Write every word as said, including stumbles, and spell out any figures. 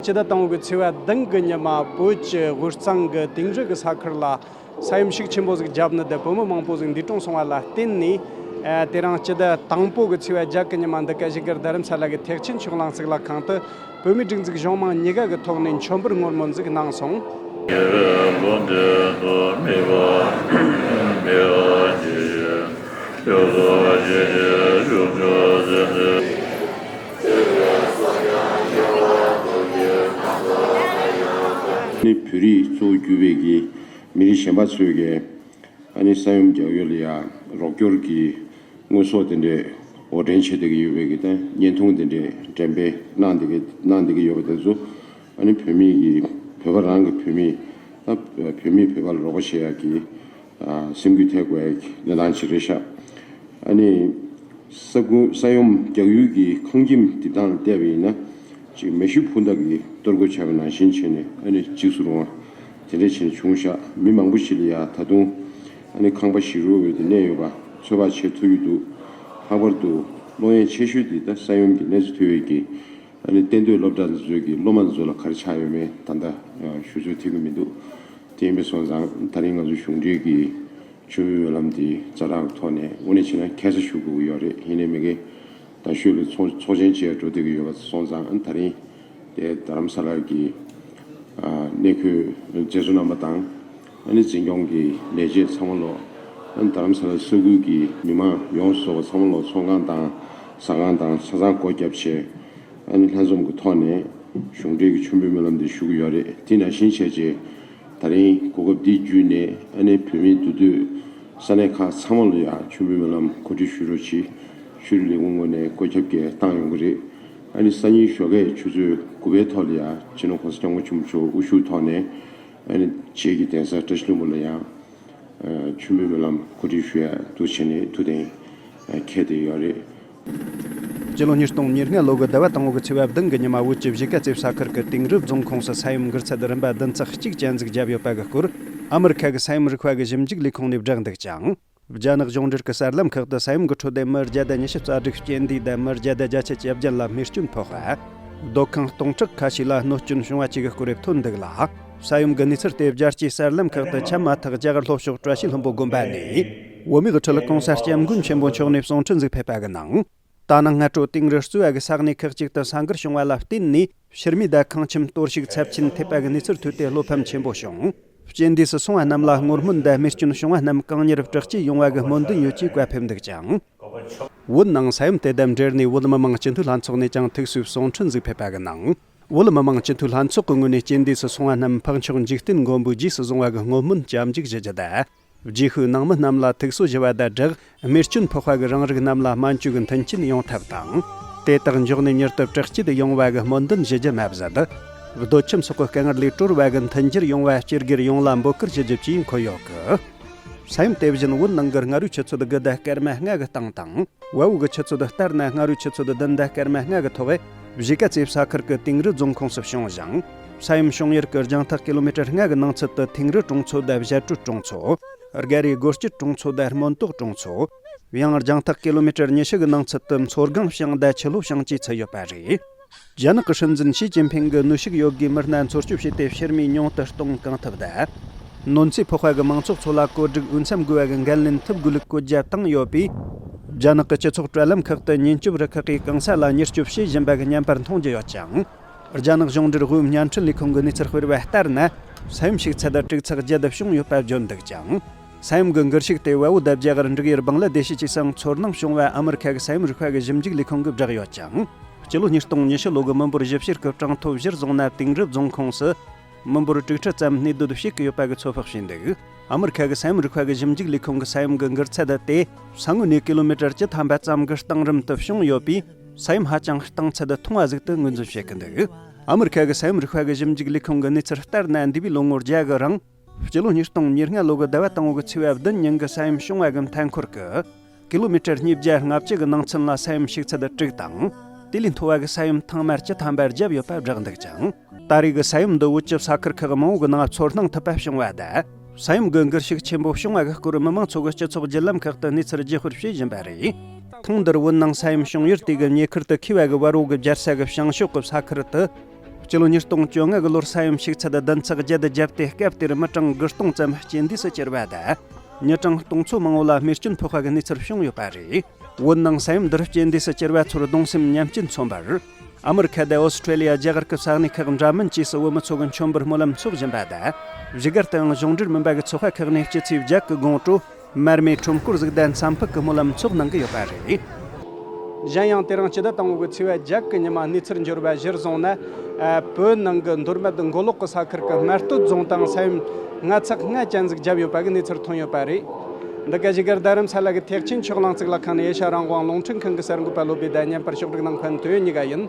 སྤྱི་ཟླ་དང་པོ་གི་ཚེས་པ་བདུན་གི་ཉི་མ་བོད་ཀྱི་དབུས་གཙང་གི་དིང་རི་གི་ས་ཁུལ་ལ་ས་ཡོམ་ཤུགས་ཆེན་པོ་ཟིག་བརྒྱབ་ནི་དེ་བོད་མི་མང་པོ་ཟིག་འདས་གྲོངས་སོང་བ་ལ་བརྟེན་ནས། ཨ། དེ་རིང་སྤྱི་ཟླ་དང་པོ་གི་ཚེས་པ་བརྒྱད་གི་ཉི་མ་འདི་ག་བཞུགས་སྒར་རྡ་རམ་ས་ལ་གི་ཐེག་ཆེན་ཆོས་གླིང་གཙུག་ལག་ཁང་དུ་བོད་མིའི་སྒྲིག་འཛུགས་གཞུང་མང་གཉིས་ཀ་གི་ཐོག་ནས་མཆོད་འབུལ་བསྔོ་སྨོན་ཟིག་གནང་སོང་། ནི་བོད་རིགས་གཙོ་བོ་གྱུར་པའི་གི་མི་རིགས་གཞན་པ་ཚོས་ཀྱི་ཨ་ནི་ས་ཡོམ་རྒྱག་ཡུལ་ལ་ཡང་རོགས་སྐྱོར་གྱི་དངོས་ཟོག་དེ་འདྲས་དབོར་འདྲེན་བྱེད་བསྡད་ཀྱི་ཡོད་པའི་གི་ད་བརྙན་ཐུང་དེ་འདྲས་འགྲེམས་སྤེལ་གནང་བསྡད་ཀྱི་གནང་བསྡད་ཀྱི་ཡོད་པ་དེ་ཚོ་ཨ་ནི་བོད་མི་གི་བོད་པ་རང་གི་བོད་མི་ད་བོད་མིས་བོད་པ་ལ་རོགས་པ་བྱེད་ཡག་གི་ཨ་སེམས་འགུལ་ཐེབས་དགོས་ཡག་གི་གནས་སྟངས་ཅིག་རེད་ཤག་ཨ་ནི་ས་ཁུལ་ས་ཡོམ་རྒྱག་ཡུལ་གྱི་ཁང་ཁྱིམ་འདི་དང་བལྟས་པ་ཡིན་ན་ཅིག་མེ་ཤུགས་འཕུར་མདའ་གིས་གཏོར་རྒོལ་བྱས་པ་ནང་བཞིན་བྱས་ནས་ཨ་ནི་འཇིགས་སུ་རུང་བ་དེ་འདྲ་བྱས་ནས་བྱུང་ཤག་མི་མང་པོ་ཞིག་ལ་ཡ་ད་དུང་ཨ་ནི་ཁང་པ་ཞིག་རོ་བོས་ཏེ་གནས་ཡོད་པ་ཚོད་དཔག་བྱེད་ཐུབ་ཀྱི་འདུག་ལྷག་པར་དུ་བློ་ངལ་ཆེ་ཤོས་དེ་ད་ས་ཡོམ་གྱི་གནས་ཚུལ་ཐོས་ཡས་ཀྱི་ཨ་ནི་གཏན་སྡོད་སློབ་གྲྭ་འདི་ཚོའི་གི་སློབ་མ་འདི་ཚོ་ལ་ག་རེ་ཆགས་ཡོད་མེད་ད་ལྟ་ཞུ་ཚོད་ཐིག་གི་མི་འདུག་དེ་ཡིན་པ་སོང་ཙང་ད་རིང་ང་ཚོ་གཞུང་འབྲེལ་གྱི་མཆོད་འབུལ་སྨོན་ལམ་འདི་ཛ་དྲག་གི་ཐོག་ནས་དངོས་གནས་བྱས་ན་ཁ་ས་ཞུ་དགོས་ཀྱི་ཡོད་རེད། ཡིན་ནའི་མི་གི་ད་ཤོད་ལ་ཚོགས་ཚོགས་ཆེན་བྱས་འགྲོ་བསྡད་ཀྱི་ཡོད་པ་སོང་ཙང་ཨ་ནི་ད་རིང་དེ་རྡ་རམ་ས་ལ་གི་ཨ་གནས་འཁོད་མཛད་གཙོ་རྣམ་པ་དང་ཨ་ནི་འཛིན་སྐྱོང་གི་ལས་བྱེད་ཚང་མ་ལོ་ཨ་ནི་རྡ་རམ་ས་ལ་ས་ཁུལ་གྱི་མི་མང་ཡོངས་སུ་རྫོགས་པ་ཚང་མ་ལོ་ཚོང་ཁང་དང་ཟ་ཁང་དང་ཆ་ཚང་སྒོ་བརྒྱབ་བྱས་ཨ་ནི་ལྷན་འཛོམས་ཀྱི་ཐོག་ནས་གཞུང་འབྲེལ་གྱི་མཆོད་འབུལ་སྨོན་ལམ་འདི་ཞུ་གི་ཡོད་རེད། དེ་ནང་བཞིན་བྱས་རྗེས་ད་རིང་གོ་སྐབས་འདི་བརྒྱུད་ནས་ཨ་ནི་བོད་མིའི་འདུས་སྡོད་ས་གནས་ཁག་ཚང་མ་ལ་ཡང་མཆོད་འབུལ་སྨོན་ལམ་གོ་སྒྲིག་ཞུ་རོགས་གྱིས། ཤེས་རིག་ལས་ཁུངས་ངོས་ནས་བཀོད་ཁྱབ་ཀྱིས་བཏང་ཡོང་གི་རེད། ཨ་ནི་སང་ཉིན་ཞོགས་ཀས་ཆུ་ཚོད་དགུ་པའི་ཐོག་ལ་ཡང་སྤྱི་ནོར་༸གོང་ས་༸སྐྱབས་མགོན་ཆེན་པོ་མཆོག་དབུ་བཞུགས་ཐོག་ནས་ཨ་ནི་རྗེས་ཀྱི་གདན་ས་བཀྲ་ཤིས་ལྷུན་པོ་ལ་ཡང་མཆོད་འབུལ་སྨོན་ལམ་གོ་སྒྲིག་ཞུ་ཡ་འདུག་བྱས་ནས་ཐུགས་གཏན་འཁེལ་བསྡད་ཡོད་རེད། སྤྱི་ལོ་ཉིས་སྟོང་ཉེར་ལྔ་ལོ་གི་ཟླ་བ་དང་པོ་གི་ཚེས་པ་བདུན་གི་ཉི་མ་བོད་ཀྱི་གཞིས་ཀ་རྩེ་ས་ཁུལ་གྱི་དིང་རི་རྫོང་ཁོངས་སུ་ས་ཡོམ་འགུལ་ཚད་རིམ་པ་བདུན་ཚེག་གཅིག་ཅན་ཟིག་བརྒྱབ་ཡོད་པ་གི་སྐོར། ཨ་མི་རི་ཁ་གི་ས་ཡོམ་རིག་པ་གི་ཞིབ་འཇུག་ལས་ཁུངས་ནས་བསྒྲགས་འདུག་ཅིང་། རྒྱ་ནག་གཞུང་འབྲེལ་གྱི་གསར་ལམ་ཁག་ཏུ་ས་ཡོམ་གྱི་ཁྲོད་དེ་མི་བརྒྱ་དང་ཉི་ཤུ་རྩ་དྲུག་རྐྱེན་འདས་དང་མི་བརྒྱ་དང་བརྒྱད་ཅུ་གྱ་བརྒྱད་ལ་རྨས་སྐྱོན་ཕོག་པ། སྡོད་ཁང་སྟོང་ཕྲག་ཁ་ཤས་ལ་གནོད་སྐྱོན་བྱུང་བ་བཅས་ཀྱི་སྐོར་ཐོན་འདུག་ལ། ས་ཡོམ་གྱི་གནས་ཚུལ་དེ་རྒྱལ་སྤྱིའི་གསར་ལམ་ཁག་ཏུ་ཆད་མ་ཐག་རྒྱ་གར་ལྷོ་ཕྱོགས་བཀྲ་ཤིས་ལྷུན་པོ་དགོན་པ་ནས་བོད་མིའི་ཁྲི་ལ་༸གོང་ས་༸སྐྱབས་མགོན་ཆེན་པོ་མཆོག་ནས་གསུང་འཕྲིན་ཟིག་ཕེབས་པ་གི་ནང་། ད་ནངས་སྔ་དྲོ་དིང་རི་གཙོས་པ་གི་ས་གནས་ཁག་ཅིག་ཏུ་ས་འགུལ་བྱུང་བ་ལ་བརྟེན་ནས་ཕྱུར་མིག་དང་ཁང་ཁྱིམ་གཏོར་བཤིག་ཚབས་ཆེན་ཐེབས་པ་གི་གནས་ཚུལ་ཐོས་ཏེ་བློ་ཕམ་ཆེན་པོ་བྱུང་། རྐྱེན་འདས་སུ་སོང་བ་རྣམས་ལ་བསྔོ་སྨོན་དང་རྨས་སྐྱོན་བྱུང་བ་རྣམས་གང་མྱུར་དྲག་སྐྱེད་ཡོང་བ་གི་སྨོན་འདུན་ཡོད་ཅེས་བཀའ་ཕེབས་འདུག་ཅིང་། བོད་ནང་ས་ཡོམ་དེ་དང་འབྲེལ་ནས་བོད་མི་མང་སྤྱི་འཐུས་ལྷན་ཚོགས་ནས་ཀྱང་ཐུགས་གསོའི་གསུང་འཕྲིན་ཟིག་ཕེབས་པ་གི་ནང་། བོད་མི་མང་སྤྱི་འཐུས་ལྷན་ཚོགས་ཀྱི་ངོས་ནས་རྐྱེན་འདས་སུ་སོང་བ་རྣམས་འཕགས་མཆོག་འཇིག་རྟེན་མགོན་པོས་རྗེས་སུ་བཟུང་བ་གི་བསྔོ་སྨོན་སྐྱབས་འཇུག་ཞུ་རྒྱུ་དང་། རྗེས་ཤུལ་ནང་མི་རྣམས་ལ་ཐུགས་གསོ་ཞུ་བ་དང་སྦྲགས་རྨས་སྐྱོན་ཕོག་པ་གི་རང་རིགས་རྣམས་ལ་སྨན་བཅོས་ཀྱི་མཐུན་རྐྱེན་ཡོང་ཐབས་དང་། དེ་དག་མགྱོགས་ནས་མྱུར་དུ་དྲག་སྐྱེད་ཡོང་བ་གི་སྨོན་འདུན་ཞུ་རྒྱུ་མ་ཟད། སྡོད་ཁྱིམ་སོགས་ཀྱི་དཀའ་ངལ་ལས་གྲོལ་བ་གི་མཐུན་འགྱུར་ཡོང་བ་སྤྱི་སྒེར་ཡོངས་ལ་འབོད་སྐུལ་ཞུ་རྒྱུ་བཅས་འཁོད་ཡོད་གི། ས་ཡོམ་དེ་བཞིན་བོད་ནང་གི་སྔ་རོལ་ཆུ་ཚོད་དགུ་དང་སྐར་མ་ལྔ་གི་སྟེང་དང་། བལ་པོ་གི་ཆུ་ཚོད་ལྟར་ན་སྔ་རོལ་ཆུ་ཚོད་བདུན་དང་སྐར་མ་ལྔ་གི་ཐོག་གཞིས་ཀ་རྩེ་ས་ཁུལ་གྱི་དིང་རི་རྫོང་ཁོངས་སུ་བྱུང་ཞིང་། ས་ཡོམ་བྱུང་ཡུལ་གྱི་རྒྱང་ཐག་ཀི་ལོ་མི་ཊར་ལྔ་གི་ནང་ཚུད་དུ་ཐིང་རི་གྲོང་ཚོ་དང་བཞད་སྤྲོད་གྲོང་ཚོ། སྒ་རའི་སྒོ་སྐྱིད་གྲོང་ཚོ་དང་སྨོན་ཏོག་གྲོང་ཚོ། ཡང་རྒྱང་ཐག་ཀི་ལོ་མི་ཊར་ཉི་ཤུ་གི་ནང་ཚུད་དུ་མཚོ་སྒང་ཞིང་དང་ཆུ་ལྷོ་ཞིང་བཅས་ཚུད་ཡོད་པ་རེད། རྒྱ་ནག་གི་སྲིད་འཛིན་ཞི་ཅིན་ཕིང་གིས་ནུས་ཤུགས་ཡོད་དགུས་མི་སྣ་འཚོ་སྐྱོབ་བྱས་ཏེ་ཕྱིར་མིའི་ཉུང་དུ་གཏོང་གང་ཐུབ་དང་། གནོད་འཚེ་ཕོག་པ་གི་མང་ཚོགས་ཚོ་ལ་བཀོད་སྒྲིག་འོས་འཚམ་དགོས་པ་གི་འགན་ལེན་ཐུབ་དགོས་ལུགས་བཀོད་རྒྱ་བཏང་ཡོད་པས། རྒྱ་ནག་གི་སྤྱི་ཚོགས་དྲ་ལམ་ཁག་ཏུ་ཉེན་སྐྱོབ་རུ་ཁག་གིས་གང་ས་ལ་མྱུར་སྐྱོབ་བྱེད་བཞིན་པ་གི་བརྙན་པར་མཐོང་རྒྱུ་ཡོད་ཅིང་། རྒྱ་ནག་གཞུང་འབྲེལ་དབུས་བརྙན་འཕྲིན་ལས་ཁུངས་ཀྱི་གནས་ཚུལ་སྤེལ་བ་ལྟར་ན། ས་ཡོམ་ཤུགས་ཚད་དྲུག་ཚེག་བརྒྱད་བྱུང་ཡོད་པ་བརྗོད་འདུག་ཅིང་། ས་ཡོམ་གྱི་འགུལ་ཤུགས་དེ་བལ་པོ་དང་རྒྱ་གར་འབྲུག་ཡུལ་བང་ལ་དེ་ཤི་བཅས་སུ་ཚོར་སྣང་བྱུང་བ་ཨ་མི་རི་ཁ་གི་ས་ཡོམ་རིག་པ་གི་ཞིབ་འཇུག་ལས་ཁུངས་ཀྱིས་བསྒྲགས་ཡོད་ཅིང་། སྤྱི་ལོ་ཉིས་སྟོང་ཉི་ཤུ་ལོ་གི་མི་འབོར་བཞི་བཅུ་གི་གྲངས་ཐོ་གཞིར་བཟུང་ན་དིང་རི་རྫོང་ཁོངས་སུ། མི་འབོར་དྲུག་ཁྲི་ཙམ་གནས་སྡོད་བྱེད་ཀྱི་ཡོད་པ་གི་ཚོད་དཔག་བྱས་འདུག་ཨ་མི་རི་ཁ་གི་ས་ཡོམ་རིག་པ་གི་ཞིབ་འཇུག་ལས་ཁུངས་ཀྱི་ས་ཡོམ་གྱི་འགུལ་ཚད་དེ་ས་ངོས་ནས་ཀི་ལོ་མི་ཊར་བཅུ་ཐམ་པ་ཙམ་གྱི་གཏིང་རིམ་དུ་བྱུང་ཡོད་པས། ས་ཡོམ་ཧ་ཅང་གཏིང་ཚད་ཐུང་བ་ཟིག་ཏུ་ངོས་འཛིན་བྱེད་ཀྱི་འདུག་ཨ་མི་རི་ཁ་གི་ས་ཡོམ་རིག་པ་གི་ཞིབ་འཇུག་ལས་ཁུངས་ཀྱི་གནས་ཚུལ་ལྟར་ན། འདས་པའི་ལོ་ངོ་བརྒྱ་གི་རིང་། སྤྱི་ལོ་ཉིས་སྟོང་ཉེར་ལྔ་ལོ་གི་ཟླ་བ་དང་པོ་གི་ཚེས་པ་བདུན་ཉིན་གྱི་ས་ཡོམ་བྱུང་བ་གི་མཐའ་འཁོར་གྱི། ཀི་ལོ་མི་ཊར་ཉིས་བརྒྱ་ལྔ་བཅུ་གི་ནང་ཚུན་ལ་ས་ཡོམ་ཤུགས་ཚད་དྲུག་དང་། དེ་ལས་མཐོ་བ་གི་ས་ཡོམ་ཐེངས་མ་བཅུ་ཐམ་པ་བརྒྱབ་ཡོད་པ་བསྒྲགས་འདུག་ཅིང་། ད་རེས་ཀྱི་ས་ཡོམ་འདི་བོད་ཀྱི་ས་ཁུལ་ཁག་མང་བོ་གི་ནང་ཚོར་སྣང་ཐུབ་པ་བྱུང་བ་དང་། ས་ཡོམ་གྱི་འགུལ་ཤུགས་ཆེན་པོ་བྱུང་བ་གི་སྐོར་མི་མང་ཚོ་གི་སྤྱི་ཚོགས་བརྒྱུད་ལམ་ཁག་ཏུ་གནས་ཚུལ་བརྗེ་སྤེལ་བྱེད་བཞིན་པ་རེད། ཐེངས་འདིར་བོད་ནང་ས་ཡོམ་བྱུང་ཡུལ་དེ་གི་ཉེ་ཁུལ་དུ་ཁེལ་བ་གི་བལ་པོ་གི་རྒྱལ་ས་གི་བྱང་ཕྱོགས་ཀྱི་ས་ཁུལ་དུ། ཕྱི་ལོ་ཉིས་སྟོང་བཅོ་ལྔ་གི་ལོར་ས་ཡོམ་ཤུགས་ཚད་བདུན་ཚེག་བརྒྱད་བརྒྱབ་སྟེ། སྐབས་དེར་མི་གྲངས་དགུ་སྟོང་ཙམ་རྐྱེན་འདས་སུ་གྱུར་བ་དང་། མྱི་གྲངས་སྟོང་ཚོ་མང་བོ་ལ་རྨས་སྐྱོན་ཕོག་པ་གི་གནས་ཚུལ་བྱུང་ཡོད་པ་རེད། བོད་ནང་ས་ཡོམ་འདིར་རྐྱེན་འདས་སུ་གྱུར་བ་ཚོར་གདུང་སེམས་མཉམ་སྐྱེད་མཚོན་པར། ཨ་མི་རི་ཁ་དང་ཨོ་སི་ཁྲེ་ལི་ཡ། རྒྱ་གར་གྱི་ས་གནས་ཁག་འདྲ་མིན་བཅས་སུ་བོད་མི་ཚོ་གིས་མཆོད་འབུལ་སྨོན་ལམ་འཚོགས་བཞིན་པ་དང་། བཞུགས་སྒར་དུའང་གཞུང་འབྲེལ་མིན་པ་གི་ཚོགས་པ་ཁག་ནས་སྤྱི་ཚེས་བརྒྱད་ཀྱི་དགོང་དྲོ། མར་མེའི་ཁྲོམ་སྐོར་ཟིག་དང་འཚམས་འཕུར་གྱི་སྨོན་ལམ་འཚོགས་གནང་གི་ཡོད་པ་རེད། གཞན་ཡང་། དེ་རིང་སྤྱི་ཟླ་དང་པོ་གི་ཚེས་པ་བརྒྱད་ཀྱི་ཉི་མ་གནས་ཚུལ་འབྱོར་བ་གཞིར་བཟུང་ན། ཨ། བོད་ནང་གི་མདོ་སྨད་མགོ་ལོག་གི་ས་ཁུལ་གྱི་སྨད་སྟོད་རྫོང་དང་ས་ཡོམ་ལྔ་ཚེག་ལྔ་ཅན་ཟིག་བརྒྱབ་ཡོད་པ་གི་གནས་ཚུལ་ཐོན་ཡོད་པ་རེད། འདི་ག་བཞུགས་སྒར་རྡ་རམ་ས་ལ་གི་ཐེག་ཆེན་ཆོས་གླིང་གཙུག་ལག་ཁང་ནས་ཨེ་ཤ་རང་དབང་རླུང་འཕྲིན་ཁང་གི་གསར་འགོད་པ་བློ་བྷེ་དང་མཉམ་པར་ཕྱོགས་སྒྲིག་གནང་མཁན་དོན་གཉིས་ཀ་ཡིན།